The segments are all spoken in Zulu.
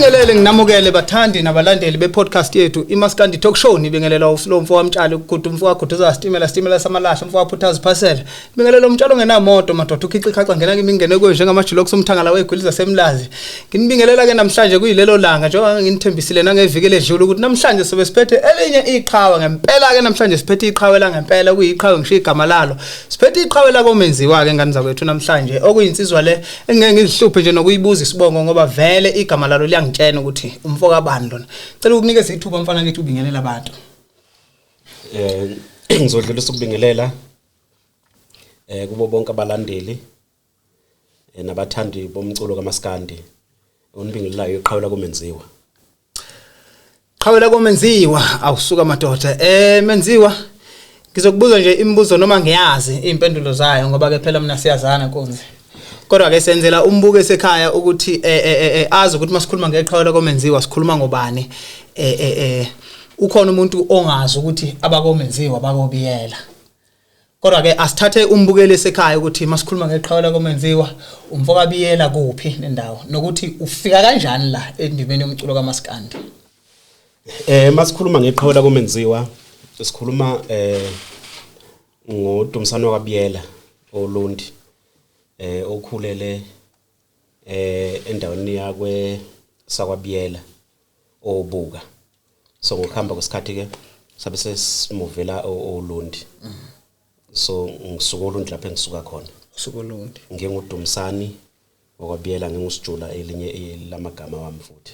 Nginibingelele nginamukele bathandi nabalandeli be-podcast yethu iMaskandi Talk Show. Nibingelela uSlo mfo wamtshali ukuguda umfo waguduza sitimela sitimela samalahle umfo waphuthaza iphasela. Nibingelela umtshalo ongenamoto madoda ukhica ikhaca ngena kimi ngene kuyo njengamajilokhu somthangala wegwili zasemlazi. Nginibingelela ke namhlanje kuyilelo langa njengoba nginithembisile nangeviki eledlule ukuthi namhlanje sobe siphethe elinye iqhawe ngempela ke namhlanje siphethe iqhawe la ngempela kuyiqhawe ngisho igama lalo. Siphethe iqhawe la komenziwa ke ngane zakwethu namhlanje okuyinsizwa le engeke ngizihluphe nje nokuyibuza isibongo ngoba vele igama lalo liyangitshena ukuthi umfo kabani lona. Cela ukunikeza ithuba mfana kithi ubingelela abantu. Ngizodlulisa ukubingelela kubo bonke abalandeli nabathandi bomculo kaMaskandi. Onibingelelayo iqhawe lakomenziwa. Qhawe lakomenziwa awusuka madoda. Menziwa ngizokubuza nje imibuzo noma ngiyazi impendulo zayo ngoba ke phela mina siyazana nkunzi. Kodwa ke senzela umbuke esekhaya ukuthi azi ukuthi masikhuluma ngeqhawe lakomenziwa sikhuluma ngobani. Ukhona umuntu ongazi ukuthi abakomenziwa bakobiyela. Kodwa ke asithathe umbukeli esekhaya ukuthi masikhuluma ngeqhawe lakomenziwa umfokabiyela kuphi nendawo nokuthi ufika kanjani la endimeni yomculo kaMaskandi. Masikhuluma ngeqhawe lakomenziwa sikhuluma ngoDumsane wakabiyela oLundi okhulele endaweni yakwe sakwabiyela obuka. So ngokuhamba kwesikhathi ke sabe sesimuvela oLundi. So ngisuka oLundi lapho engisuka khona. Usuka oLundi. NginguDumsani wakwabiyela ngingusijula elinye lamagama wami futhi.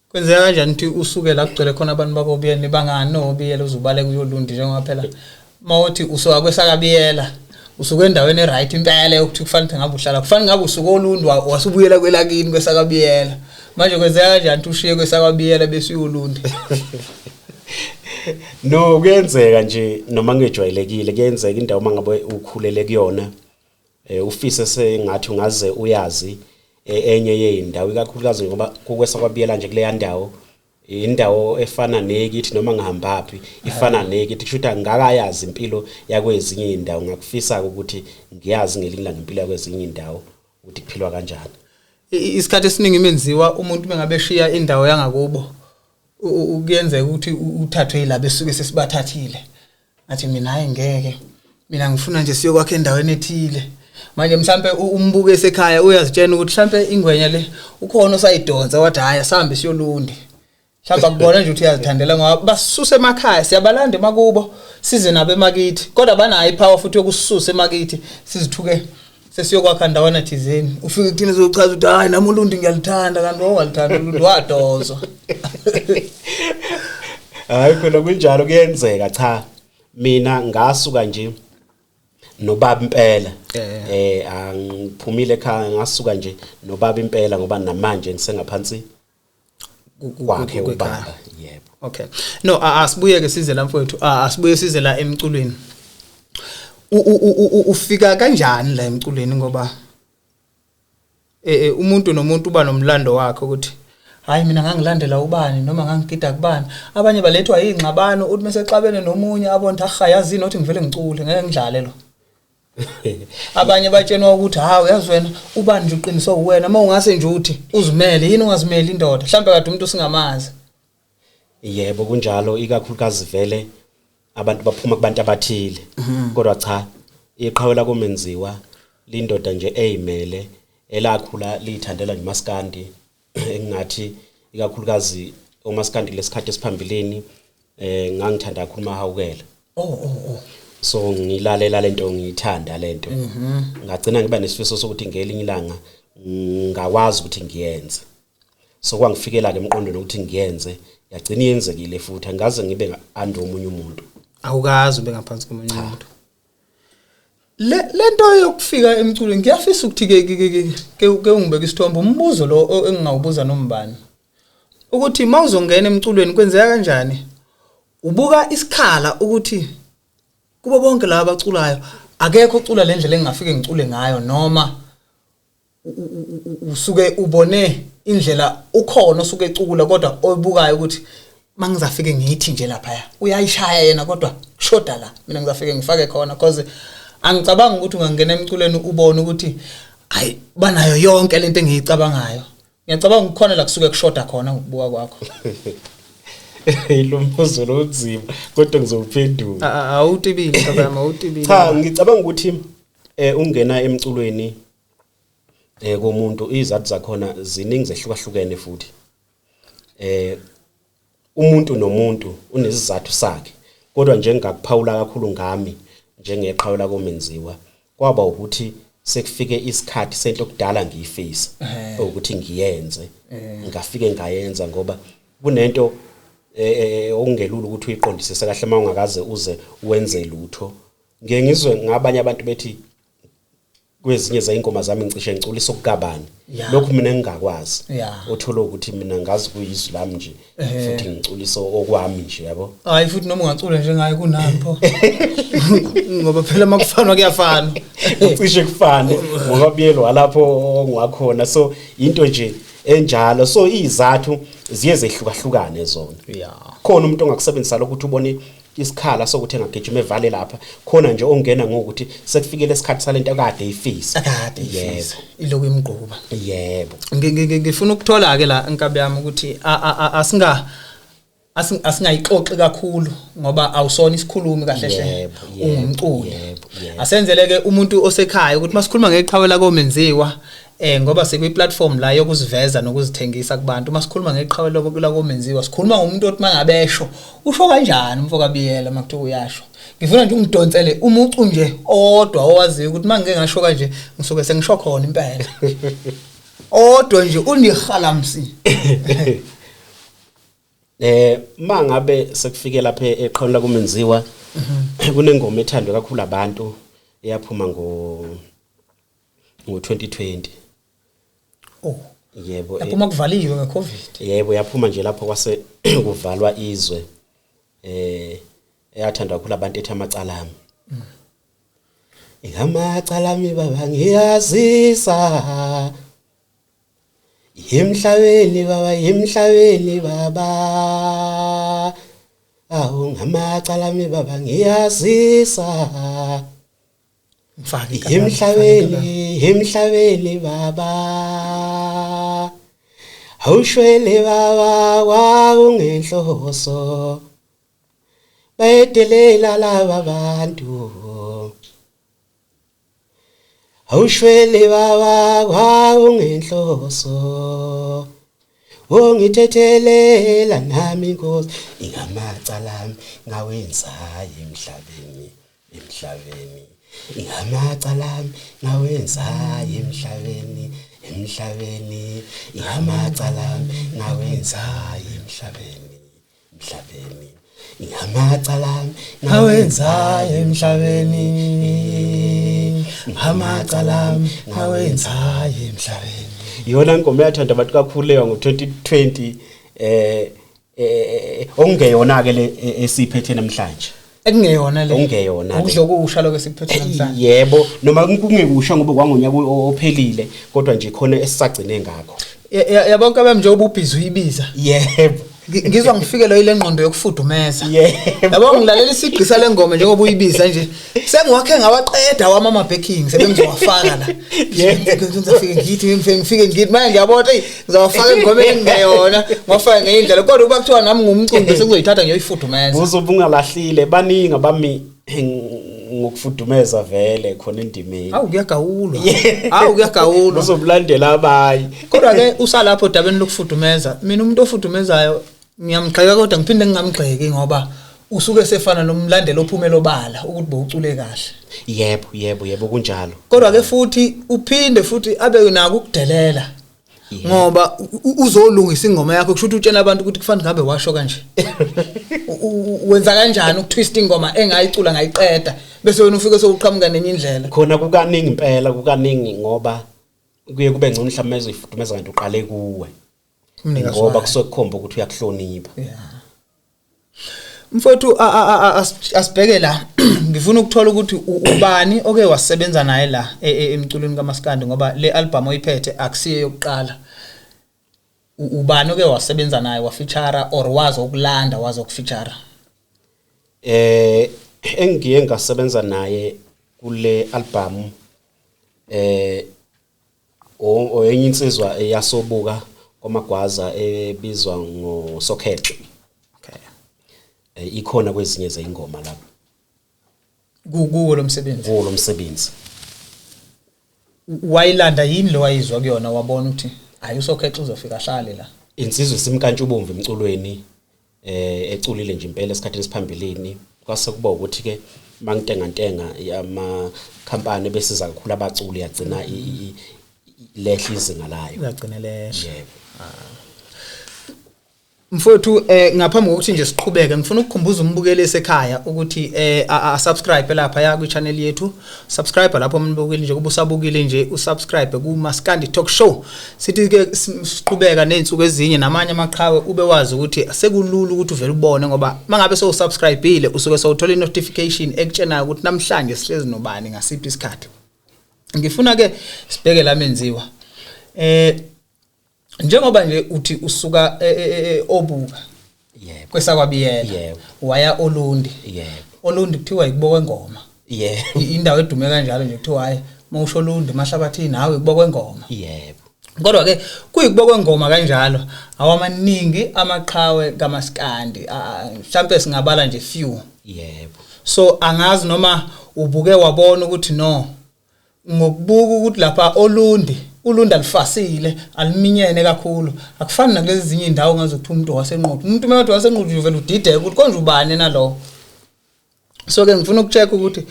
Kwenzeka kanjani ukuthi usuke la kugcwele khona abantu bakobiyela nibangani nobiyela uzubaleka uyolundi njengoba phela mawuthi usuka kwesakabiyela usuke endaweni eright impela yokuthi kufanele ngabe uhlala kufanele ngabe usuka olundi wasubuyela kwelakini kwesakabiyela. Manje kwenzeka kanjani ukuthi ushiye kwesakabiyela bese uyolundi? No kuyenzeka nje noma ngejwayelekile kuyenzeka indawo mangabe ukhulele kuyona ufise sengathi ungaze uyazi enye yeindawo ikakhulukazi ngoba kukwesakabiyela nje kuleya ndawo indawo efana nekithi noma ngihambaphi ifana nekithi kusho ukuthi angakayazi impilo yakwezinye indawo. Ngakufisa ukuthi ngiyazi ngelinye ilanga impilo yakwezinye indawo ukuthi kuphilwa kanjani. Isikhathi esiningi imenziwa umuntu mengabe eshiya indawo yangakubo kuyenzeka ukuthi uthathwe yilabo esuke sesibathathile. Athi mina hayi ngeke mina ngifuna nje siyokwakha endaweni ethile. Manje mhlambe umbuke esekhaya uyazitshena ukuthi mhlambe ingwenya le ukhona osayidonsa wathi hayi asambe siyolundi. Mhlawumbe akubona nje ukuthi uyazithandela ngoba basisusa emakhaya siyabalanda emakubo size nabo emakithi kodwa banayo ipower futhi yokusisusa emakithi sizithuke sesiyokwakha ndawana thizeni. Ufike kuthina uzochaza ukuthi hayi nami ulundi ngiyalithanda kanti wawalithanda ulundi wadozwa. Hayi khona kunjalo kuyenzeka. Cha mina ngasuka nje nobaba impela angiphumile ekhaya ngasuka nje nobaba impela ngoba namanje ngisengaphansi kwakhe ubaba. Yebo. Okay. No asibuye ke size la mfowethu, asibuye size la emculweni. Ufika kanjani la emculweni ngoba umuntu nomuntu uba nomlando wakhe ukuthi hayi mina ngangilandela ubani noma ngangigida kubani. Abanye balethwa ingxabano uthi mase xabene nomunye abona aha yazini uthi ngivele ngicule ngeke ngidlale lo. Abanye batshenwa ukuthi ha uyazi wena ubani nje uqiniswa uwena uma ungase nje uthi uzimele yini ungazimeli indoda mhlawumbe kade umuntu singamazi. Yebo kunjalo ikakhulukazi vele abantu baphuma kubantu abathile kodwa cha iqhawe lakomenziwa lindoda nje eyimele elakhula liyithandela nje uMaskandi engathi ikakhulukazi uMaskandi lesikhathi esiphambilini ngangithanda kakhulu Mahawukela. Oh. So ngilalela lento ngiyithanda lento. Ngagcina ngiba nesifiso sokuthi ngelinye ilanga ngakwazi ukuthi ngiyenze. So kwangifikela ke emqondweni ukuthi ngiyenze yagcina iyenzekile futhi angaze ngibe ando omunye umuntu. Awukazi ube ngaphansi komunye umuntu. Lento yokufika emculweni ngiyafisa ukuthi ke ungibeke isithombe umbuzo lo engingawubuza nombani. Ukuthi mawuzongena emculweni kwenzeka kanjani? Ubuka isikhala ukuthi kubo bonke laba abaculayo akekho ocula le ndlela engingafike ngicule ngayo noma usuke ubone indlela ukhona osuke ecula kodwa oyibukayo ukuthi mangizafike ngithi nje lapha uyayishaya yena kodwa kushoda la mina ngizafike ngifake khona because angicabanga ukuthi ungangena emculweni ubone ukuthi hayi banayo yonke lento engiyicabangayo. Ngiyacabanga kukhona la kusuke kushoda khona ngokubuka kwakho. Lo mbuzo lo unzima kodwa ngizowuphendula. Awutibile baba, awutibile. Cha, ngicabanga ukuthi ungena emculweni komuntu izathu zakhona ziningi, zehlukahlukene futhi. Umuntu nomuntu unesizathu sakhe, kodwa nje ngingakuphawula kakhulu ngami njengeqhawe lakomenziwa, kwaba ukuthi sekufike isikhathi sento kudala ngiyifisa ukuthi ngiyenze, ngafike ngayenza, ngoba kunento okungelula ukuthi uyiqondisise kahle uma ungakaze uze wenze lutho. Ngiye ngizwe ngabanye abantu bethi kwezinye zeyingoma zami ngicishe ngiculisa okukabani, lokhu mina ngingakwazi, othola ukuthi mina ngazi kuyizwi lami nje futhi ngiculisa okwami nje, yabo. Hayi, futhi noma ungacula njengaye kunami pho, ngoba phela makufanwa kuyafana. Kucishe kufane ngoba biyelwa lapho ongakhona, so into nje enjalo. So izathu ziye zehlukahlukane zona. Khona umuntu ongakusebenzisa lokho ukuthi ubone isikhala sokuthi engagijima evale lapha khona nje, ongena ngokuthi sekufikele isikhathi salento akade ifisa. Akade ifisa, iloku imgquba. Yebo. Ngifuna ukuthola ke la, inkabi yami, ukuthi asingayixoxi kakhulu ngoba awusona isikhulumi kahle hle, ungumculi. yebo, yebo. Asenzele ke umuntu osekhaya ukuthi masikhuluma ngeqhawe lakomenziwa, ngoba sekwi platform la yokuziveza nokuzithengisa kubantu, masikhuluma ngeqhawe lakomenziwa sikhuluma ngomuntu othi mangabesho usho kanjani. Umfo kaBiyela, makuthiwa uyasho, ngifuna nje ungidonsele umucu nje odwa owaziyo ukuthi mangike ngasho kanje ngisuke sengisho khona impela, odwa nje unihalamsi. Mangabe sekufike lapha eqhaweni lakumenziwa, kunengoma ethandwe kakhulu abantu eyaphuma ngo 2020. Oh. Yebo. Yaphuma kuvaliwe ngeCovid. Yebo, yaphuma nje lapho kwase kuvalwa izwe, eyathandwa kakhulu abantu, ethi "Amacala Ami". Ngamacala ami baba ngiyazisa emhlabeni baba, emhlabeni baba, awu ngamacala ami baba ngiyazisa. Mfake. Emhlabeni, emhlabeni baba, awushwele baba, kwakungenhloso, bayedelela laba bantu. Awushwele baba, kwakungenhloso, ongithethelela nami Nkosi, ingamacala ami ngawenzayo emhlabeni, emhlabeni, ingamacala ami ngawenzayo emhlabeni, emhlabeni, ingamacala ami ngawenzayo emhlabeni, emhlabeni, ingamacala ami ngawenzayo emhlabeni, amacala ami ngawenzayo emhlabeni. Iyona ngoma eyathanda abantu kakhulu leyo ngo-2020, okungeyona ke le esiphethe namhlanje. Ekungeyona le. Okungeyona le. Ukudla okusha lokho esikuphethe namhlanje. Yebo, noma kungekusha ngoba kwangonyaka ophelile, kodwa nje khona esisagcine ngakho. Yabo nkabe, njengoba ubhizi uyibiza, ngizwa ngifikelwe ile ngqondo yokufudumeza. Yabo, ngilalela isigqisa lengoma njengoba uyibiza nje, sengiwakhe ngawaqeda wami ama-backing, sebengizowafaka la. Ngizofike ngithi ngifike ngithi manje ngiyabona, eyi, ngizawafaka engomeni engingeyona, ngiwafake ngenye indlela, kodwa kuba kuthiwa nami ngumculi bese ngizoyithatha ngiyoyifudumeza. Uzobe ungalahlile, baningi abami ngokufudumeza vele khona endimeni. Awu, kuyagawulwa, awu, kuyagawulwa. Uzobulandela abanye. Kodwa ke usalapho odabeni lokufudumeza, mina umuntu ofudumezayo ngiyamgxeka, kodwa ngiphinde ngingamgxeki ngoba usuke sefana nomlandeli ophumela obala ukuthi bowucule kahle. Yebo, kunjalo. Kodwa ke futhi uphinde futhi abe nako ukudelela, ngoba uzolungisa ingoma yakho, kusho ukuthi utshela abantu ukuthi kufanele ngabe washo kanje. Wenza kanjani ukutwist ingoma engayicula ngayiqeda, bese wena ufike sowuqhamuka nenye indlela? Khona kukaningi impela, kukaningi, ngoba kuye kube ngcono mhlawumbe ezoyifudumeza kanti uqale kuwe, Umnikazi ngoba wayo. kusuke kukhomba ukuthi uyakuhlonipha. Yeah. Mfowethu, asibheke la, ngifuna ukuthola ukuthi ubani oke wasebenza naye la emculweni kaMaskandi, ngoba le album oyiphethe akusiyo yokuqala. Ubani oke wasebenza naye wafeature or wazokulanda wazokufeature? Engiye ngasebenza naye kule album oyenye insizwa eyasobuka. kwaMagwaza ebizwa ngoSokhexe. Okay. Ikhona kwezinye zeingoma lapho. Kuwo lo msebenzi. Kuwo lo msebenzi. Wayilanda yini lo wayizwa kuyona wabona ukuthi hayi uSokhexe uzofika ahlale la? Insizwe simkantshubomvu emculweni, eculile nje impela esikhathini esiphambilini. Kwase kuba ukuthi ke mangintengantenga ama company besiza kakhulu abaculi yagcina lehla izinga layo. Yagcina lehla. Yebo. Mfowethu, ngaphambi kokuthi nje siqhubeke, ngifuna ukukhumbuza umbukeli esekhaya ukuthi a subscribe lapha ya kwi channel yethu. Subscribe lapho umbukeli nje, kuba usabukile nje usubscribe ku Maskandi Talk Show. Sithi ke siqhubeka nezinsuku ezinye namanye amaqhawe, ube wazi ukuthi sekulula ukuthi uvele ubone, ngoba mangabe sewusubscribeile usuke sewuthola i-notification ekutshenayo ukuthi namhlanje sihlezi nobani ngasiphi isikhathi. Ngifuna ke sibheke la menziwa. Njengoba nje uthi usuka obuka kwesakwabiyela, waya Olundi. Olundi kuthiwa ikubo kwengoma. Indawo edume kanjalo nje, kuthiwa hayi mawusho Olundi Mahlabathini, hawe ikubo kwengoma. Kodwa ke kuyikubo kwengoma kanjalo, awamaningi amaqhawe kaMaskandi, mhlambe singabala nje few. So angazi noma ubuke wabona ukuthi no, ngokubuka ukuthi lapha Olundi, Ulundi alifasile, aliminyene kakhulu, akufani nakulezi zinye indawo ngazokuthi umuntu waseNquthu, umuntu uma waseNquthu uvela udideke ukuthi konje ubani nalo. So ke ngifuna ukucheck ukuthi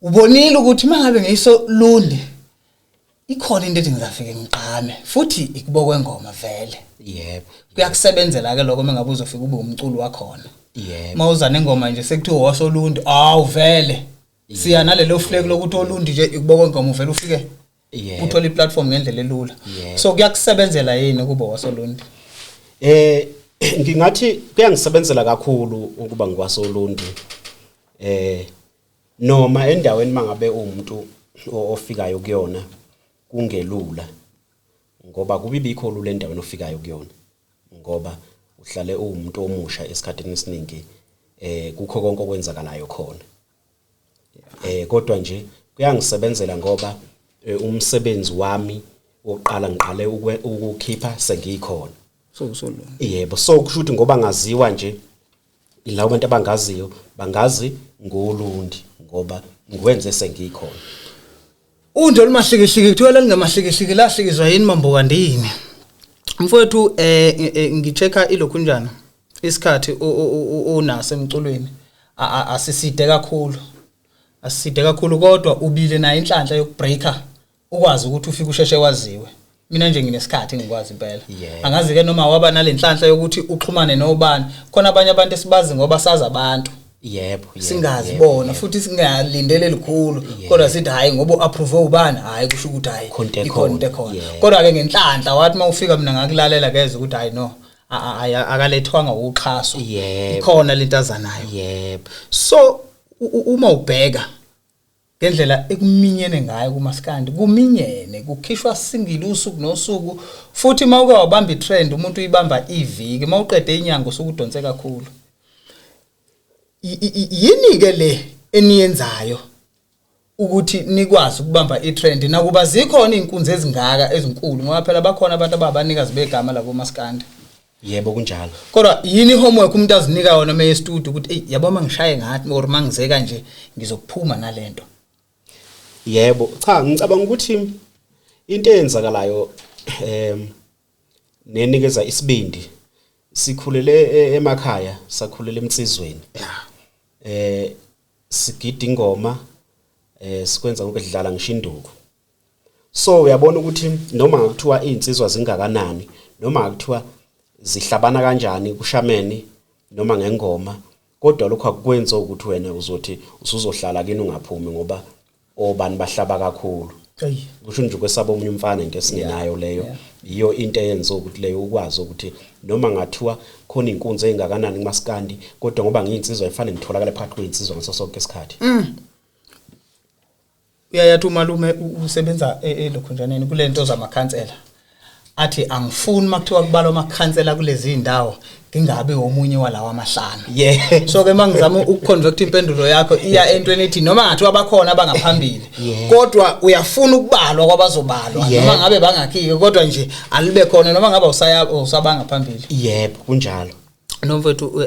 ubonile ukuthi mangabe ngiso Lundi ikhona into ethi ngizafike ngiqhame futhi ikubo kwengoma vele. Kuyakusebenzela ke lokho mengabe uzofika ube umculo wakhona. Mawuza nengoma nje sekuthiwa wasolundi, awu vele siya nalelo flag lokuthi Olundi nje ikubo kwengoma, uvela ufike uthola iplatform ngendlela elula. So kuyakusebenzela yini ukuba wasolundi? Ngingathi kuyangisebenzela kakhulu ukuba ngikwaSolundi. Noma endaweni mangabe umuntu ofikayo kuyona kungelula, ngoba kubibikho lula endaweni ofikayo kuyona, ngoba uhlale uwumuntu omusha esikhathini esiningi, kukho konke okwenzakalayo khona. Kodwa nje kuyangisebenzela ngoba umsebenzi wami wokuqala ngiqale ukukhipha sengikhona. So so lo. Yebo, so kusho ukuthi ngoba ngaziwa nje ilabo bantu abangaziyo bangazi ngoLundi ngoba ngiwenze sengikhona. Unje olumahlikihliki kuthiwa lalingamahlikihliki lahlikizwa yini mamboka ndini. Mfowethu, ngichecka ilokhunjana isikhathi unaso emculweni asiside kakhulu. Asiside kakhulu, kodwa ubile nayo inhlanhla yokubreaker ukwazi ukuthi ufike usheshe waziwe. Mina nje nginesikhathi ngikwazi impela. Angazi ke noma waba nalenhlanhla yokuthi uxhumane nobani. Khona abanye abantu esibazi ngoba sazi abantu. Singazi bona futhi singalindele elikhulu, kodwa sithi hayi ngoba uapprove ubani, hayi kusho ukuthi hayi Khonto ikhona into ekhona. ekhona. Kodwa ke ngenhlanhla wathi mawufika mina ngakulalela keze ukuthi hayi no, akalethwanga uxhaso. Ikhona lento azanayo. So uma ubheka ngendlela ekuminyene ngayo kumaskandi, kuminyene kukhishwa single usuku nosuku, futhi mawuke wabamba itrend umuntu uyibamba iviki, mawuqede inyanga usukudonse kakhulu. Yini ke le eniyenzayo ukuthi nikwazi ukubamba itrend nakuba zikhona izinkunzi ezingaka ezinkulu, ngoba phela bakhona abantu ababanikazi begama la kumaskandi? Yebo, kunjalo. Kodwa yini homework umuntu azinika yona uma estudio ukuthi ey yabo mangishaye ngathi or mangize kanje ngizokuphuma nalento? Yebo, cha ngicabanga ukuthi into eyenzakalayo nenikeza isibindi, sikhulele emakhaya, sakhulela emsizweni. Sigida ingoma, sikwenza konke, sidlala ngisho induku. So uyabona ukuthi noma ngakuthiwa izinsizwa zingakanani, noma ngakuthiwa zihlabana kanjani kushameni noma ngengoma, kodwa lokho akukwenzi ukuthi wena uzothi usuzohlala kini ungaphumi ngoba obani bahlaba kakhulu. Kusho nje ukwesaba omunye umfana, into esingenayo leyo. Iyo into eyenza ukuthi leyo ukwazi ukuthi noma ngathiwa khona inkunzi engakanani kumaskandi, kodwa ngoba ngiyinsizwa ifanele ngitholakale phakathi kwezinsizwa ngaso sonke isikhathi. Uyayathi umalume usebenza elokhunjaneni kulento zamakhansela. Athi angifuni makuthiwa kubalwa amakhansela kulezi indawo ngingabe omunye walawa amahlanu. So ke mangizama ukuconvert impendulo yakho iya entweni ethi noma ngathiwa bakhona abangaphambili, kodwa uyafuna ukubalwa kwabazobalwa, noma ngabe bangakhike, kodwa nje alibe khona noma ngabe usaya usabanga phambili. Yebo, kunjalo. Nomfethu,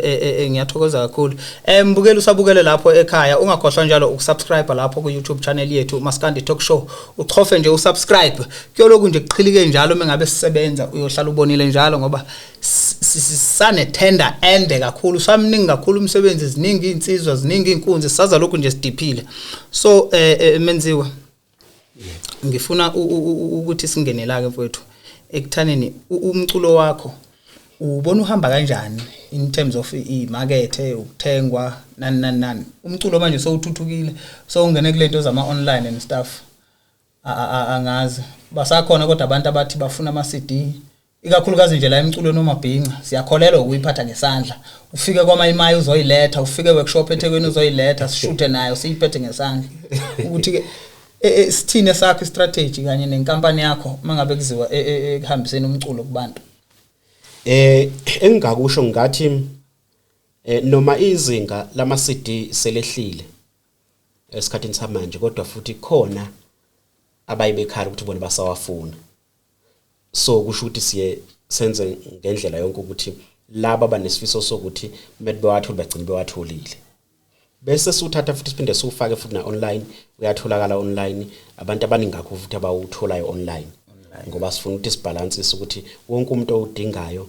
ngiyathokoza kakhulu. Mbukeli usabukele lapho ekhaya, ungakhohlwa njalo ukusubscribe lapho ku YouTube channel yethu Maskandi Talk Show. Uchofe nje usubscribe. Kuyoloku nje kuqhilike njalo mengabe sisebenza, uyohlala ubonile njalo ngoba sane tender ende kakhulu, samningi kakhulu umsebenzi, ziningi insizwa, ziningi inkunzi, saza lokhu nje sidiphile. So Menziwa, ngifuna ukuthi singene la ke mfowethu ekuthaneni umculo wakho ubona uhamba kanjani in terms of imakethe, ukuthengwa, nani nani nani. Umculo manje sowuthuthukile, sowungene kulento zama online and stuff. Angazi basakhona kodwa abantu abathi bafuna ama CD, ikakhulukazi nje la emculweni omabhinca siyakholelwa ukuyiphatha ngesandla, ufike kwamayimayi uzoyiletha, ufike workshop eThekwini uzoyiletha, sishuthe nayo siyiphethe ngesandla. Ukuthi ke sithine sakho istrategy kanye nenkampani yakho mangabe kuziwa ekuhambiseni umculo kubantu? Engingakusho ngathi noma izinga lama CD selehlile esikhathini samanje, kodwa futhi khona abayibekhala ukuthi bona basawafuna. So kusho ukuthi siye senze ngendlela yonke ukuthi laba abanesifiso sokuthi kumele bewathole bagcine bewatholile, bese siwuthatha futhi siphinde siwufake futhi na online. Uyatholakala online, abantu abaningi kakhulu futhi abawutholayo online, ngoba sifuna ukuthi sibalansise ukuthi wonke umuntu owudingayo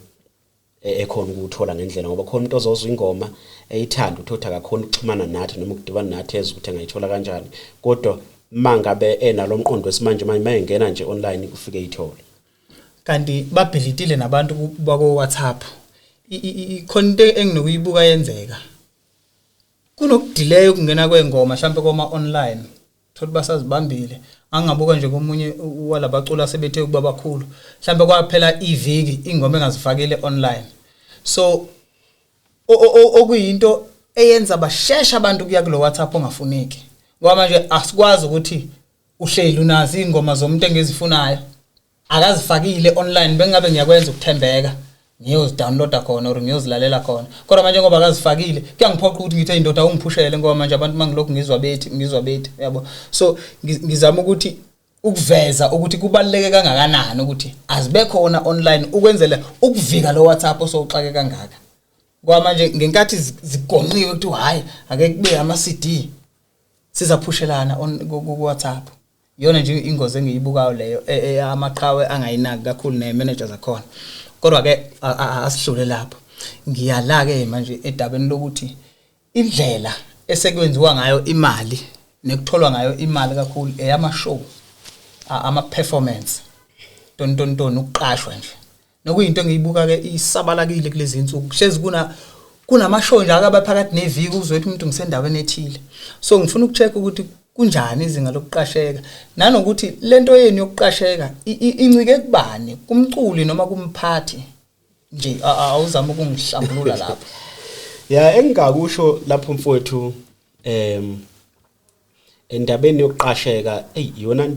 ekhona ukuwuthola ngendlela, ngoba khona umuntu ozozwa ingoma eyithanda uthi akakhona ukuxhumana nathi noma ukudibana nathi ezwe ukuthi engayithola kanjani, kodwa mangabe enalo mqondo wesimanje manje mayengena nje online ufike eyithole. Kanti babhilitile nabantu bako WhatsApp. Ikhona into enginokuyibuka yenzeka, kunokudelay ukungena kwengoma mhlambe koma online, thola basazibambile. Angabuka nje komunye walabacula sebethe ukuba bakhulu, mhlambe kwaphela iviki ingoma engazifakile online, so okuyinto eyenza bashesha abantu kuya kulo WhatsApp ongafuneki, ngoba manje asikwazi ukuthi uhleli unazi ingoma zomuntu engizifunayo akazifakile online, bengabe ngiyakwenza ukuthembeka ngiyozidownloada khona or ngiyozilalela khona, kodwa manje ngoba akazifakile kuyangiphoqa ukuthi ngithi indoda ungiphushele, ngoba manje abantu mangilokhu ngizwa bethi yabo. So ngizama ukuthi ukuveza ukuthi kubaluleke kangakanani ukuthi azibe khona online ukwenzela ukuvika lo WhatsApp osowuxake kangaka, ngoba manje ngenkathi zigonqiwe ukuthi hayi ake kube ama CD sizaphushelana on ku WhatsApp. Iyona nje ingozi engiyibukayo leyo amaqhawe angayinaki kakhulu ne-manager zakhona, kodwa ke asihlule lapho. Ngiyala ke manje edabeni lokuthi indlela esekwenziwa ngayo imali nekutholwa ngayo imali kakhulu eyama show, ama performance, ton ton ton, ukuqashwa nje, nokuyinto engiyibuka ke isabalakile kulezi insuku. Kuhlezi kuna kunama show nje akaba phakathi neviki, uzwe ukuthi umuntu ngisendaweni ethile. So ngifuna ukucheck ukuthi kunjani izinga lokuqasheka, nanokuthi lento yenu yokuqasheka incike kubani, kumculi noma kumphathi nje? Awuzama ukungihlambulula lapho. Ya, engingakusho lapho mfowethu, endabeni yokuqasheka, ey, iyona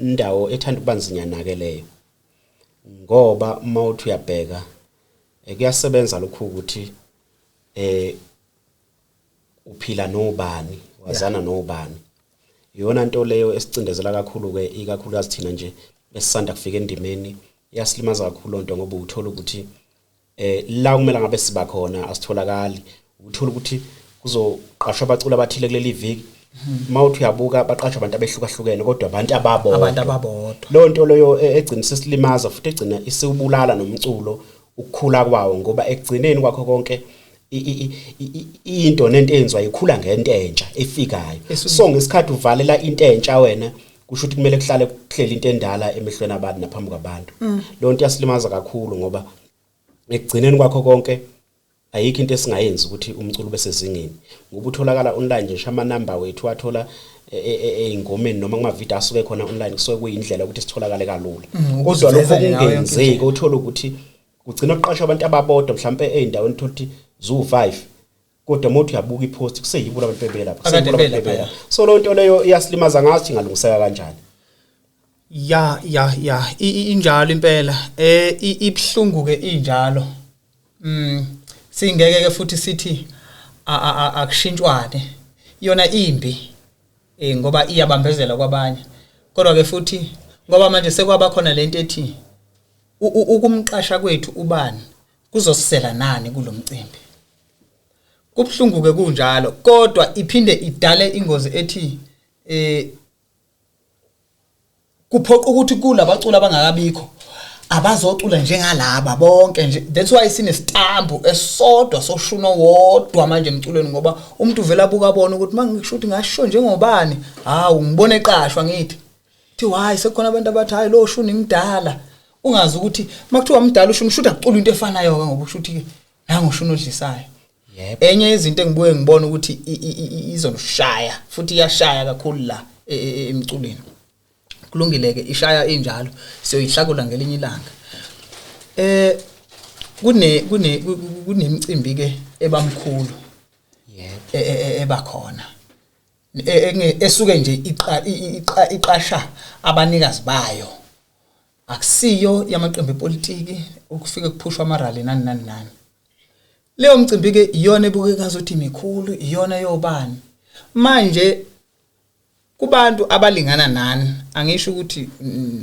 ndawo ethanda ukuba nzinyana ke leyo, ngoba uma uthi uyabheka kuyasebenza lokhu ukuthi uphila nobani, wazana nobani. Iyona nto leyo esicindezela kakhulu ke, ikakhulukazi thina nje esisanda kufika endimeni. Iyasilimaza kakhulu lonto, ngoba uthola ukuthi la kumele ngabe siba khona asitholakali. Uthola ukuthi kuzoqashwa abaculi abathile kuleli viki, mawuthi uyabuka baqashwa abantu abehlukahlukene, kodwa abantu ababodwa. Abantu ababodwa. Leyo nto leyo egcina isisilimaza futhi egcina isiwubulala nomculo ukukhula kwawo, ngoba ekugcineni kwakho konke into nento eyenziwa ikhula ngento entsha efikayo. So ngesikhathi uvalela into entsha wena, kusho ukuthi kumele kuhlale kuhleli into endala emehlweni abantu naphambi kwabantu. Leyo nto iyasilimaza kakhulu, ngoba ekugcineni kwakho konke ayikho into esingayenzi ukuthi umculo ube sezingeni, ngoba utholakala online nje. Amanamba wethu wathola ey'ngomeni noma kumavidiyo asuke khona online, kusuke kuyindlela ukuthi sitholakale kalula. Kodwa lokho ukuziveza nje ngayo yonke kungenzeki. indlela. Uthola ukuthi kugcina kuqashwa abantu ababodwa mhlawumpe ey'ndaweni, uthola ukuthi ziwu-5, kodwa uma uthi uyabuka ipost kuseyibo abantu bebelapha, Akade kuseyibo abantu belapha, bebelapha. So leyo nto leyo iyasilimaza, ngathi ingalungiseka kanjani. Ya ya ya, injalo impela. Ibhlungu ke injalo. Singeke ke futhi sithi akushintshwane. Yona imbi ngoba iyabambezela kwabanye. Kodwa ke futhi ngoba manje sekwaba khona lento ethi ukumqasha kwethu ubani kuzosisela nani kulomcimbi. Kubhlungu ke kunjalo, kodwa iphinde idale ingozi ethi kuphoqa ukuthi kulabaculi abangakabikho abazocula njengalaba bonke nje. That's why sinestambu esodwa soshuno wodwa manje emculweni, ngoba umuntu uvela abuka abone ukuthi mangisho ukuthi ngasho njengobani, hawu ngibone eqashwa ngithi thi hayi sekukhona abantu abathi hayi lo shuni imdala, ungazi ukuthi makuthiwa mdala ushuni ushuthi akucula into efanayo ke, ngoba ushuthi ke nangu ushuni odlisayo. Yebo. Enye yezinto engibuye ngibona ukuthi izoshaya futhi iyashaya kakhulu la emculweni. Kulungile ke, ishaya injalo, siyoyihlakula ngelinye ilanga. Kunemicimbi ke ebamkhulu. Yebo. Ebakhona. Esuke nje iqasha abanikazi bayo. Akusiyo yamaqembu epolitiki ukufika kuphushwa amarally nani nani nani. Leyo mcimbi ke iyona ebukeka ngazuthi imikhulu, iyona yobani. Manje kubantu abalingana nani, angisho ukuthi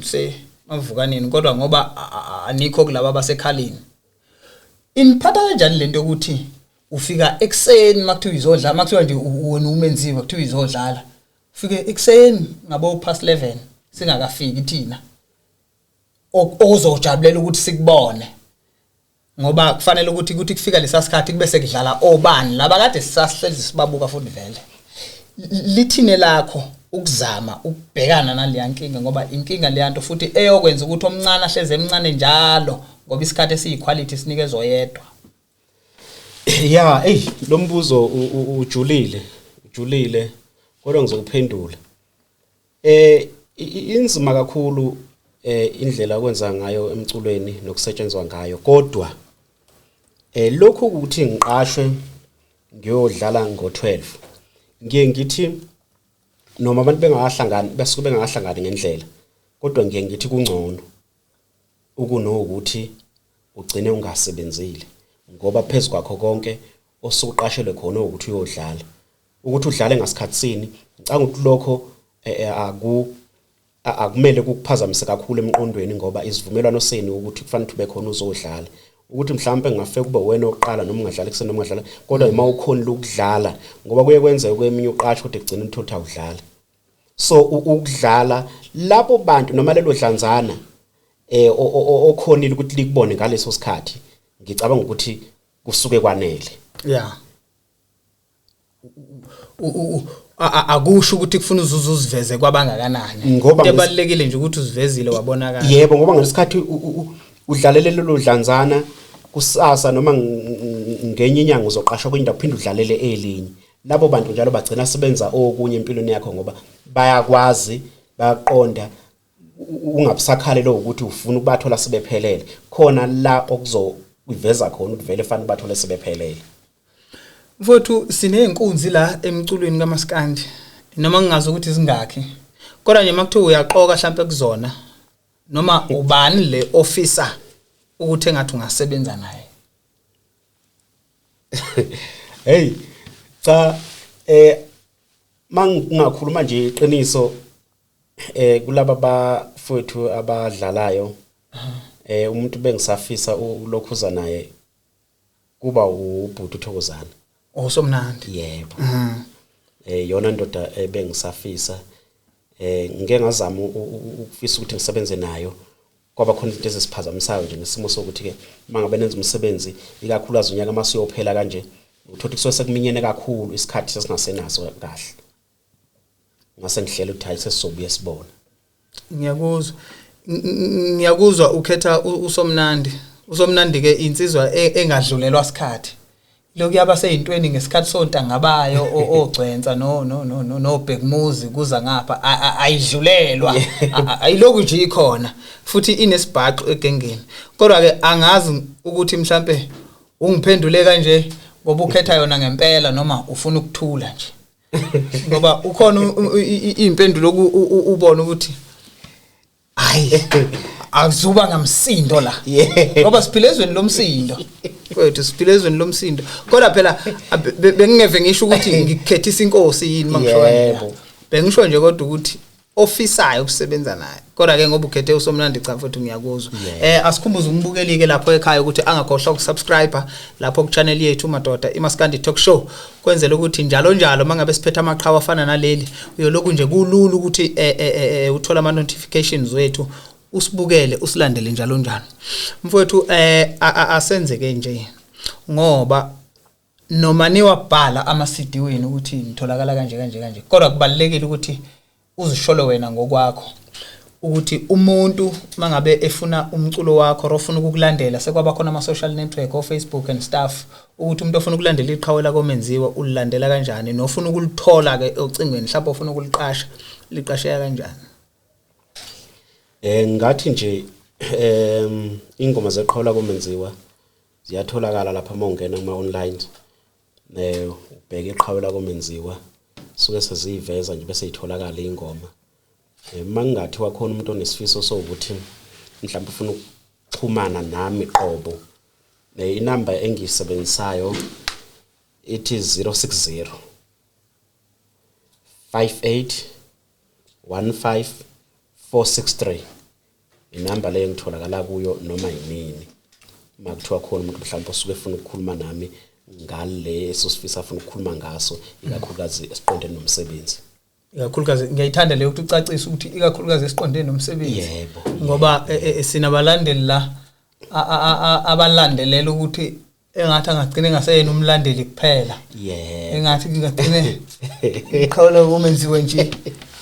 se mavukaneni, kodwa ngoba anikho kulabo abasekhaleni. Iniphatha kanjani lento yokuthi ufika ekseni makuthiwa izodlala, makuthiwa nje wena umenziwe kuthiwa izodlala, ufike ekseni ngabo past 11 singakafiki thina, ozojabulela ukuthi sikubone, ngoba kufanele ukuthi kuthi kufika lesa sikhathi kube sekudlala obani laba kade sisasihlezi sibabuka futhi vele. Lithine lakho ukuzama ukubhekana naleya nkinga, ngoba inkinga leya nto futhi eyokwenza ukuthi omncane ahleze emncane njalo, ngoba isikhathi esiyiquality sinikezwe oyedwa. Ya, ey, lo mbuzo ujulile, ujulile, kodwa ngizokuphendula. Inzima kakhulu indlela okwenza ngayo emculweni nokusetshenzwa ngayo, kodwa lokhu ukuthi ngiqashwe ngiyodlala ngo-12, ngiye ngithi noma abantu bengakahlangani, basuke bengakahlangani ngendlela, kodwa ngiye ngithi kungcono ukunokuthi ugcine ungasebenzile, ngoba phezu kwakho konke osuqashelwe khona ukuthi uyodlala, ukuthi udlale ngasikhatsini. Ngicabanga ukuthi lokho akumele kukuphazamise kakhulu emqondweni, ngoba isivumelwano senu ukuthi kufanele ube khona uzodlala, ukuthi mhlawumbe ngingafika kube wena oqala noma ungadlala ekuseni noma ungadlala, kodwa uma ukhona ukudlala, ngoba kuye kwenzeka kweminye uqasho kodwa ekugcineni uthole ukuthi awudlali. So ukudlala labo bantu noma lelo dlanzana okhonile ukuthi likubone ngaleso sikhathi, ngicabanga ukuthi kusuke kwanele. Yeah. Akusho ukuthi kufuna uzuze uziveze kwabangakanani. Ngoba Into ebalulekile nje ukuthi uzivezile wabonakala. Yebo, ngoba ngesikhathi udlalele lelo dlanzana kusasa noma ngenye inyanga uzoqashwa kwenye indawo uphinde udlalele elinye. Labo bantu njalo bagcina sebenza okunye empilweni yakho, ngoba bayakwazi, bayaqonda, ungabusakhalelo ukuthi ufuna ukubathola sebephelele. Khona la okuzoveza khona ukuthi vele fanele ubathole sebephelele. Mfowethu, sineyinkunzi la emculweni kaMaskandi, noma ngingazi ukuthi zingakhi, kodwa nje makuthiwa uyaqoka mhlambe kuzona, noma ubani le officer ukuthi engathi ungasebenza naye? Hey, cha, mangingakhuluma nje iqiniso, kulaba bafowethu abadlalayo, umuntu bengisafisa ulokhuza naye kuba ubhuti uThokozana. Osomnandi. Yebo. Yona ndoda ebengisafisa, ngike ngazama ukufisa ukuthi ngisebenze nayo, kwaba khona izinto ezisiphazamisayo nje ngesimo sokuthi ke mangabe nenza umsebenzi, ikakhulukazi unyaka masuyophela kanje, uthola kusuke sekuminyene kakhulu, isikhathi sesingasenaso kahle. Ngase ngihlela ukuthi hayi, sesizobuye sibone. Ngiyakuzwa. Ngiyakuzwa ukhetha uSomnandi. uSomnandi ke insizwa engadlulelwa sikhathi. Lokhu yaba seyintweni ngesikhathi sontangabayo ogcwensa no no no no no Bhekumuzi kuza ngapha, ayidlulelwa. Ayiloku nje ikhona futhi inesibhaxu egengeni. Kodwa ke angazi ukuthi mhlambe ungiphendule kanje ngoba ukhetha yona ngempela noma ufuna ukuthula nje, ngoba ukhona impendulo ubone ukuthi Hayi, akuzuba ngamsindo la. Ngoba siphila ezweni lomsindo. Kwethu siphila ezweni lomsindo. Kodwa phela bengingeve ngisho ukuthi ngikukhethisa inkosi yini mangisho kanje. Bengisho nje kodwa ukuthi ofisayo ukusebenza naye. Kodwa ke ngoba ukhethe uSomnandi, cha mfowethu, ngiyakuzwa. Asikhumbuze umbukeli ke lapho ekhaya ukuthi angakhohlwa ukusubscribe lapho ku channel yethu madoda, iMaskandi Talk Show, kwenzela ukuthi njalo njalo mangabe siphethe amaqhawe afana naleli, uyoloku nje kulula ukuthi uthola ama notifications wethu, usibukele, usilandele njalo njalo. Mfowethu, asenzeke nje ngoba noma niwabhala ama CD wenu ukuthi nitholakala kanje kanje kanje, kodwa kubalekile ukuthi uzisholo wena ngokwakho ukuthi umuntu mangabe efuna umculo wakho or ofuna ukukulandela, sekwaba khona ama social network o Facebook and stuff, ukuthi umuntu ofuna ukulandela iqhawe lakomenziwa ulilandela kanjani, nofuna ukulithola ke ocingweni, mhlawumbe ofuna ukuliqasha, liqasheka kanjani? Ngathi nje ingoma zeqhawe lakomenziwa ziyatholakala lapha uma ungena kuma online, ubheke iqhawe lakomenziwa, suke seziyiveza nje bese itholakala ingoma. Mangingathi wakhona umuntu onesifiso sokuthi mhlawumbe ufuna ukuxhumana nami qobo, inamba engiyisebenzisayo ithi 060 58 15 463. Inamba leyo ngitholakala kuyo noma yinini makuthiwa khona umuntu mhlawumbe osuke efuna ukukhuluma nami ngaleso sifisa afuna ukukhuluma ngaso, ikakhulukazi esiqondene nomsebenzi. Ikakhulukazi, ngiyayithanda leyo ukuthi ucacise ukuthi ikakhulukazi esiqondene nomsebenzi. Yebo. Ngoba sinabalandeli la abalandelela ukuthi engathi angagcina engaseyena umlandeli kuphela. Engathi ngingagcine iqhawe lakomenziwe nje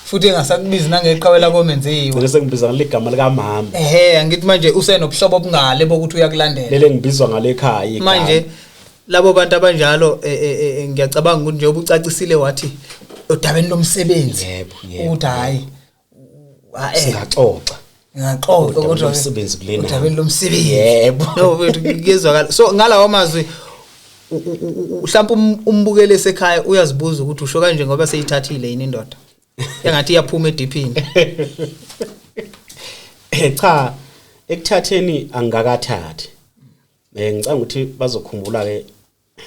futhi engasakubizi nangeqhawe lakomenziwe. Gcine sengibiza ngaligama likamama. Ehe, angithi manje usenobuhlobo obungale bokuthi uyakulandela. Lele ngibizwa ngale ekhaya igama. Manje labo bantu abanjalo, ngiyacabanga ukuthi njengoba ucacisile wathi odabeni lomsebenzi, Yebo, yebo. ukuthi hayi, Singaxoxa. Ngingaxoxa Udabeni kodwa lomsebenzi kulena. Udabeni lomsebenzi. Yebo. No, wethu, kuyezwakala. So ngalawo mazwi, mhlawumbe umbukeli esekhaya uyazibuza ukuthi usho kanje ngoba seyithathile yini indoda. Engathi iyaphuma ediphini. Cha, ekuthatheni angakathathi. Ngicanga ukuthi bazokhumbula ke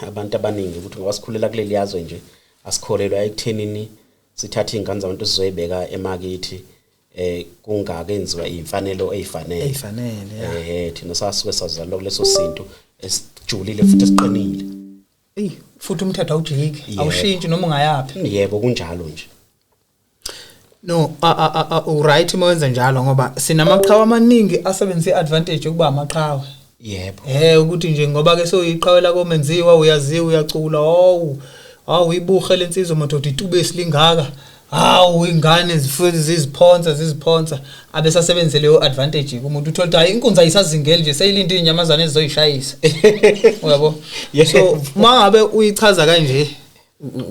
abantu abaningi ukuthi ngoba sikhulela kuleli yazwe nje, asikholelwa ekuthenini sithathe izingane zabantu sizoyibeka emakithi kungakenziwa imfanelo ezifanele. Ezifanele, ya. Thina sasuke sazalwa kuleso sintu esijulile futhi esiqinile. Ey, futhi umthetho awujiki, awushintshi noma ungayaphi. Yebo, kunjalo nje. No, u right uma wenza njalo, ngoba sinamaqhawe amaningi asebenzisa iadvantage yokuba amaqhawe. Ukuthi nje ngoba ke soyiqhawe lakomenziwa, uyaziwa, uyacula, hawu hawu, ibuhe lensizwa madoda, itube esilingaka, hawu, ingane zifuna ziziphonsa ziziphonsa, abesasebenzele leyo advantage kumuntu, uthola ukuthi hayi, inkunzi ayisazingeli nje, seyilinde izinyamazane ezizoyishayisa, uyabo? So mangabe uyichaza kanje,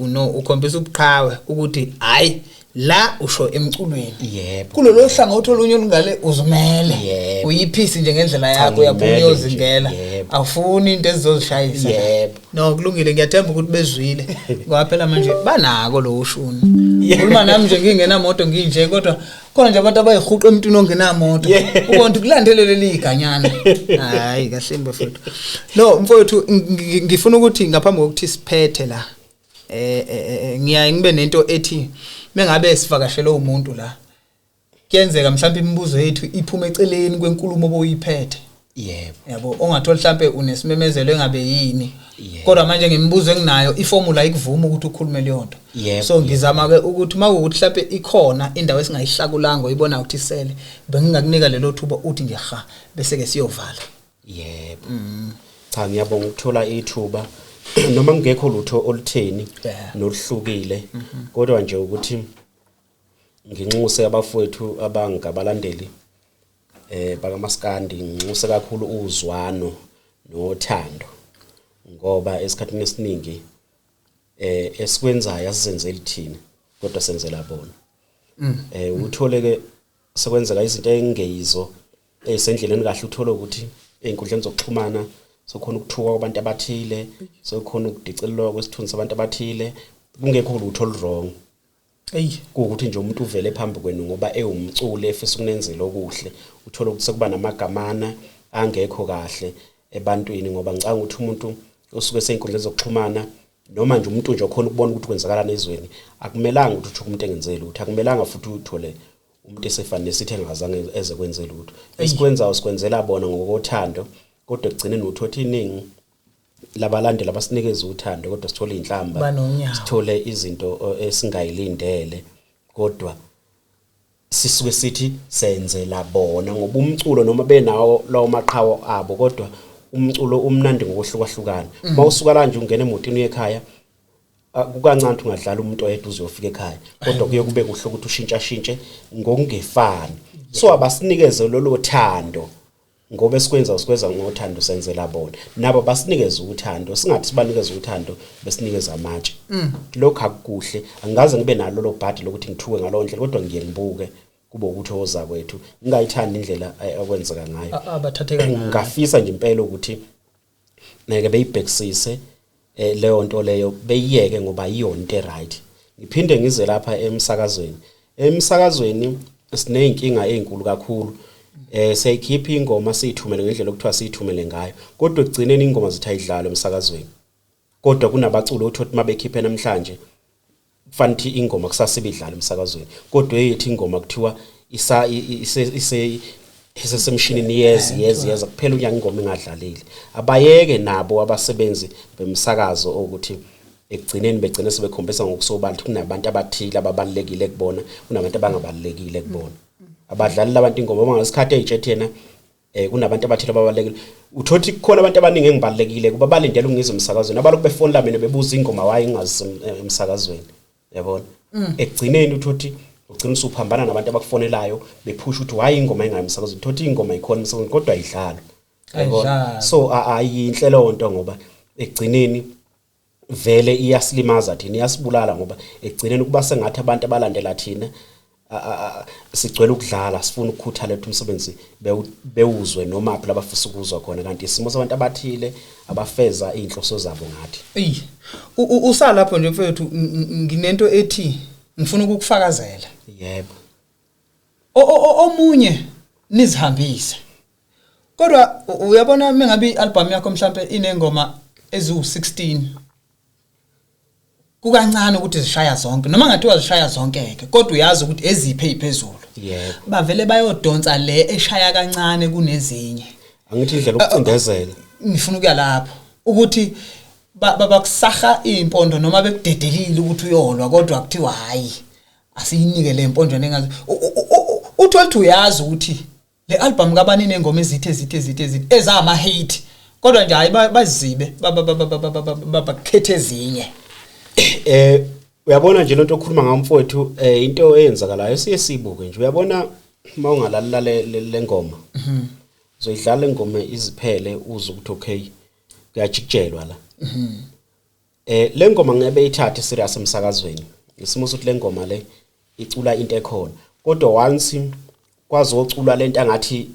no, ukhombisa ubuqhawe ukuthi hayi, la usho emculweni. Kulolo hlangothi olunye olungale uzimele. Uyiphisi nje ngendlela Cha, yakho, uyaphuma ngimele nje. uyozingela. Awufuni into ezizozishayisa. No, kulungile, ngiyathemba ukuthi bezwile. Ngoba phela manje banako lo ushuni. Khuluma nami nje ngingenamoto nginje, kodwa khona nje abantu abayihuqa emntwini ongenamoto. Ubona ukuthi kulandelele liganyana. Hayi kahle mfowethu. No mfowethu, ngifuna ukuthi ngaphambi kokuthi siphethe la, ngiyaye ngibe nento ethi mengabe sivakashele umuntu la, kuyenzeka mhlawumbe imibuzo yethu iphume eceleni kwenkulumo obuyiphethe. Yabo, ongathola mhlambe unesimemezelo engabe yini. Kodwa manje ngemibuzo enginayo, iformula ikuvuma ukuthi ukhulume leyo nto. So ngizama ke ukuthi makuwukuthi mhlambe ikhona indawo esingayihlakulanga oyibona ukuthi isele, bengingakunika lelo thuba uthi nje ha, bese ke siyovala. Cha, ngiyabonga ukuthola ithuba, noma kungekho lutho olutheni noluhlukile, kodwa nje ukuthi nginxuse abafowethu abangabalandeli bakaMaskandi, nginxuse kakhulu uzwano nothando, ngoba esikhathini esiningi esikwenzayo asizenzeli thina, kodwa senzela bona. Uthole ke sekwenzeka izinto engeyizo ezisendleleni kahle, uthole ukuthi einkundleni zokuxhumana sokhona ukuthuka kwabantu abathile, sokhona ukudicilelwa kwesithunzi sabantu abathile, kungekho lutho oluwrong. Eyi. Kuwukuthi nje umuntu uvele phambi kwenu ngoba ewumculi efisa ukunenzela okuhle, uthola ukuthi sekuba namagamana angekho kahle ebantwini, ngoba ngicabanga ukuthi umuntu osuke esey'nkundleni zokuxhumana noma nje umuntu nje okhona ukubona ukuthi kwenzakalani ezweni, akumelanga ukuthi uthuke umuntu engenzeli lutho, akumelanga futhi uthole umuntu esefana nesithi engazange eze kwenze lutho. Esikwenzayo sikwenzela bona ngokothando, kodwa ekugcineni uthothi iningi labalandeli abasinikeza uthando, kodwa sithole inhlamba, Banonyawo. sithole izinto esingayilindele, kodwa sisuke sithi senzela bona ngoba umculo noma benawo lawo maqhawe abo, kodwa umculo umnandi ngokuhlukahlukana. Mawusuka la nje ungena emotini uye ekhaya, kukancane ukuthi ungadlala umuntu oyedwa uze uyofika ekhaya, kodwa kuye kube kuhle ukuthi ushintsha-shintshe ngokungefani. So abasinikeze lolo thando, ngoba esikwenza sikwenza ngothando, senzela bona, nabo basinikeze uthando, singathi sibanikeze uthando besinikeza amatshe. Lokho akukuhle. Angikaze ngibe nalo lo bhadi lokuthi ngithuke ngalowo ndlela, kodwa ngiye ngibuke kube ukuthi oza kwethu ngingayithandi indlela okwenzeka ngayo. Abathatheka ngayo. Ngafisa nje impela ukuthi neke beyibhekisise leyo nto leyo, beyiyeke ngoba iyona into eright. Ngiphinde ngize lapha emsakazweni. Emsakazweni sineyinkinga ezinkulu kakhulu. Siyayikhipha ingoma siyithumele ngendlela okuthiwa siyithumele ngayo, kodwa ekugcineni ingoma zithi ayidlalwe emsakazweni, kodwa kunabaculo othothi mabekhiphe namhlanje kufanele ukuthi ingoma kusasa ibidlala emsakazweni, kodwa eyithi ingoma kuthiwa isa ise ise isesemshinini yezi yezi yeza kuphela unyaka ingoma ingadlalile. Abayeke nabo abasebenzi bemsakazo ukuthi ekugcineni begcine sebekhombisa ngokusobala ukuthi kunabantu abathile ababalulekile kubona, kunabantu abangabalulekile kubona. Abadlali labantu ingoma uma ngesikhathi eyitshethi yena kunabantu abathile ababalulekile, uthothi kukhona abantu abaningi engibalulekile kuba balindele ukungizwa emsakazweni, abalokhu befonela mina bebuza ingoma waye ingazisa emsakazweni, yabona. Ekugcineni uthothi ugcina usuphambana nabantu abakufonelayo bephusha ukuthi why ingoma ingayi emsakazweni, uthothi ingoma ikhona emsakazweni kodwa ayidlalwa, yabona. Ayidlalwa. So ayinhle leyo nto, ngoba ekugcineni vele iyasilimaza thina, iyasibulala, ngoba ekugcineni kuba sengathi abantu abalandela thina sigcwele ukudlala, sifuna ukukhuthala ukuthi umsebenzi bewuzwe noma phi labafisa ukuzwa khona, kanti isimo sabantu abathile abafeza izinhloso zabo ngathi. Eyi, usalapho nje mfethu, nginento ethi ngifuna ukukufakazela. Yebo. Omunye nizihambise, kodwa uyabona mengabe ialbum yakho mhlambe inengoma eziwu16, kukancane ukuthi zishaya zonke, noma ngathiwa zishaya zonke ke, kodwa uyazi ukuthi eziphe eziphezulu. Yebo. Bavele bayodonsa le eshaya kancane kunezinye. Angithi indlela yokucindezela. Ngifuna ukuya lapho ukuthi bakusaha impondo noma bekudedelile ukuthi uyolwa, kodwa kuthiwa hayi, asiyinike le mpondo engazi. Uthola ukuthi uyazi ukuthi le album kabani nengoma ezithi ezithi ezithi ezithi ezama hate, kodwa nje hayi, bazibe bakhethe ezinye. Uyabona nje lento okhuluma ngayo mfowethu, into eyenzakalayo siye sibuke nje, uyabona uma ungalalala le ngoma, uzoyidlala ingoma iziphele, uze ukuthi okay kuyajikijelwa la. Le ngoma ngeke beyithathe serious emsakazweni, isimo sokuthi le ngoma le icula into ekhona, kodwa once kwazoculwa lento angathi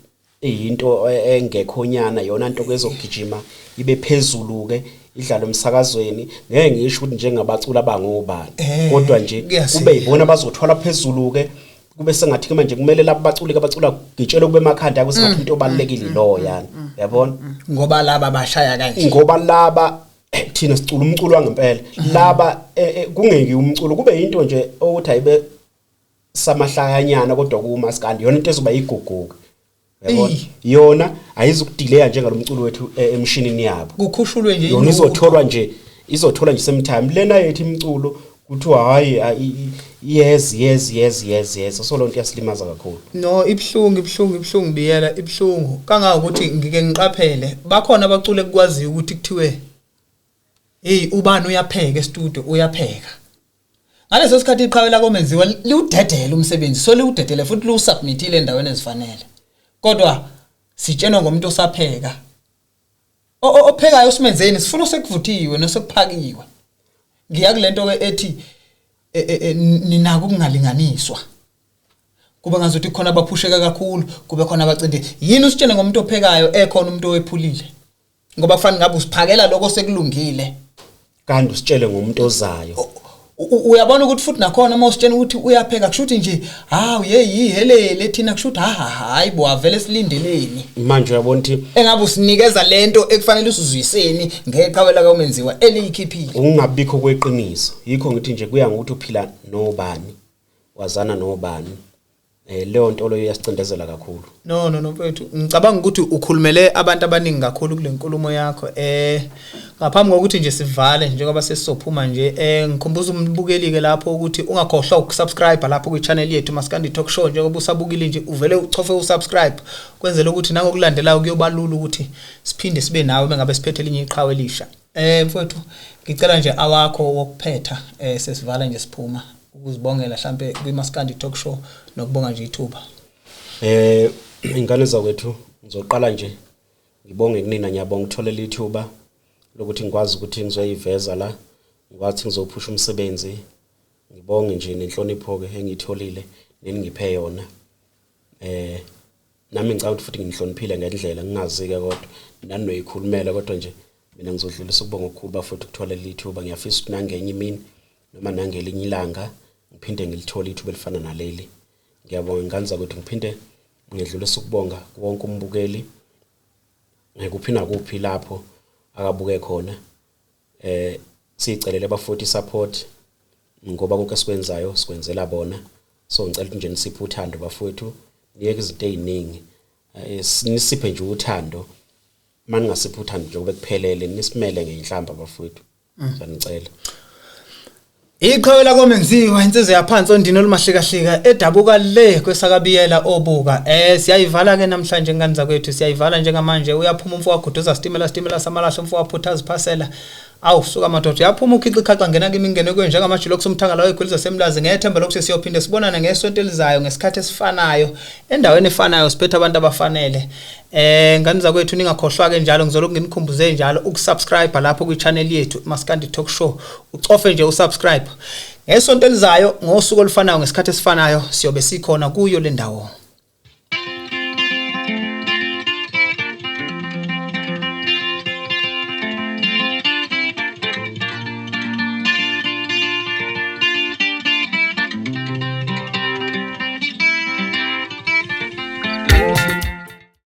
iyinto engekhonyana, yona into kwezogijima ibe phezulu ke idlalo emsakazweni. Ngeke ngisho ukuthi njengabaculi abangobani, kodwa nje kuyasiza. kube yibona abazothwala phezulu ke, kube sengathi ke manje kumele labo baculi ke abacula gitshele kube emakhanda akho sengathi into obalekile lo yani, yabona. Ngoba laba bashaya kanje, ngoba laba thina sicula umculo wangempela, laba kungeki umculo kube into nje ukuthi ayibe samahlakanyana, kodwa kumaskandi yona into ezoba iguguka, yabona. Eyi. Yona ayizukudileya njengalomculo wethu emshinini yabo. Kukhushulwe nje yona induku. Izotholwa nje same time lena yethu imculo kuthiwa hayi, yes yes yes yes yes, so lonto iyasilimaza kakhulu. No, ibhlungu, ibhlungu, ibhlungu biyela, ibhlungu kangangokuthi ngike ngiqaphele bakhona abacule kukwaziyo ukuthi kuthiwe hey, ubani uyapheka e-studio, uyapheka ngaleso sikhathi iqhawe lakomenziwa liwudedele umsebenzi, so liwudedele futhi liwusubmitile endaweni ezifanele, kodwa sitshenwa ngomuntu osapheka. Ophekayo simenzeni? Sifuna osekuvuthiwe nosekuphakiwe. Ngiya kulento ke ethi ninako ukungalinganiswa, kube ngazuthi khona abaphusheka kakhulu, kube khona abacinde. Yini usitshene ngomuntu ophekayo ekhona umuntu owephulile? Ngoba kufanele ngabe usiphakela lokho sekulungile. Kanti usitshele ngomuntu ozayo. Uyabona ukuthi futhi nakhona uma usitshena ukuthi uyapheka, kusho ukuthi nje hawu, yeyi, helele thina, kusho ukuthi ha ha, hayi bo, avele silindeleni? Manje uyabona ukuthi Engabe usinikeza lento ekufanele usizwiseni ngeqhawe lakaMenziwa eliyikhiphile. Ukungabikho kweqiniso, yikho ngithi nje kuya ngokuthi uphila nobani, wazana nobani. Leyo nto leyo iyasicindezela kakhulu. No, no, no, mfethu, ngicabanga ukuthi ukhulumele abantu abaningi kakhulu kule nkulumo yakho. Ngaphambi kokuthi nje sivale, njengoba sesizophuma nje, ngikhumbuza umbukeli ke lapho ukuthi ungakhohlwa ukusubscribe lapho kwi channel yethu Maskandi Talk Show. Njengoba usabukile nje, uvele uchofe usubscribe, kwenzela ukuthi nangokulandelayo kuyobalula ukuthi siphinde sibe nawe mengabe siphethe elinye iqhawe elisha. Mfowethu, ngicela nje awakho wokuphetha, sesivala nje siphuma, ukuzibongela mhlambe kwiMaskandi Talk Show nokubonga nje ithuba. Ingane zakwethu, ngizoqala nje ngibonge kunina. Ngiyabonga ukutholela ithuba lokuthi ngikwazi ukuthi ngizoyiveza la, ngikwazi ngizophusha umsebenzi. Ngibonge nje nenhlonipho ke engiyitholile neningiphe yona. Nami ngicabanga ukuthi futhi nginihloniphile ngendlela ngingazi ke, kodwa nani noyikhulumela, kodwa nje mina ngizodlulisa ukubonga okukhulu bafowethu ukutholela ithuba. Ngiyafisa ukuthi nangenye imini noma nangelinye ilanga ngiphinde ngilithole ithuba elifana naleli. Ngiyabonga, ngane zakwethu. Ngiphinde ngedlulisa ukubonga wonke umbukeli kuphi nakuphi lapho akabuke khona. Siyicelele bafowethu support, ngoba konke esikwenzayo sikwenzela bona. So ngicela ukuthi nje nisiphe uthando bafowethu, niyeke izinto eziningi, nisiphe nje uthando. Maningasiphe uthando nje kube kuphelele, nisimele ngeinhlamba bafowethu, siyanicela. Iqhawe lakoMenziwa, insizwa yaphansi ondini olumahlikahlika, edabuka le kwesakabiyela obuka. Siyayivala ke namhlanje, ngane zakwethu, siyayivala njengamanje. Uyaphuma umfo waguduza sitimela, sitimela samalahle, umfo waphutha ziphasela. Awu suka madoda, uyaphuma ukhiqa ikhaxa, ngena kimi ngene kuye njengamajilo okusumthangala wegwiliza semlazi, ngethemba lokuthi siyophinde sibonane ngesonto elizayo ngesikhathi esifanayo, endaweni efanayo, siphethe abantu abafanele. Ngane zakwethu, ningakhohlwa ke njalo, ngizolokhu nginikhumbuze njalo ukusubscribe lapho kwi-channel yethu Maskandi Talk Show. Ucofe nje usubscribe. Ngesonto elizayo ngosuku olufanayo ngesikhathi esifanayo siyobe sikhona kuyo le ndawo.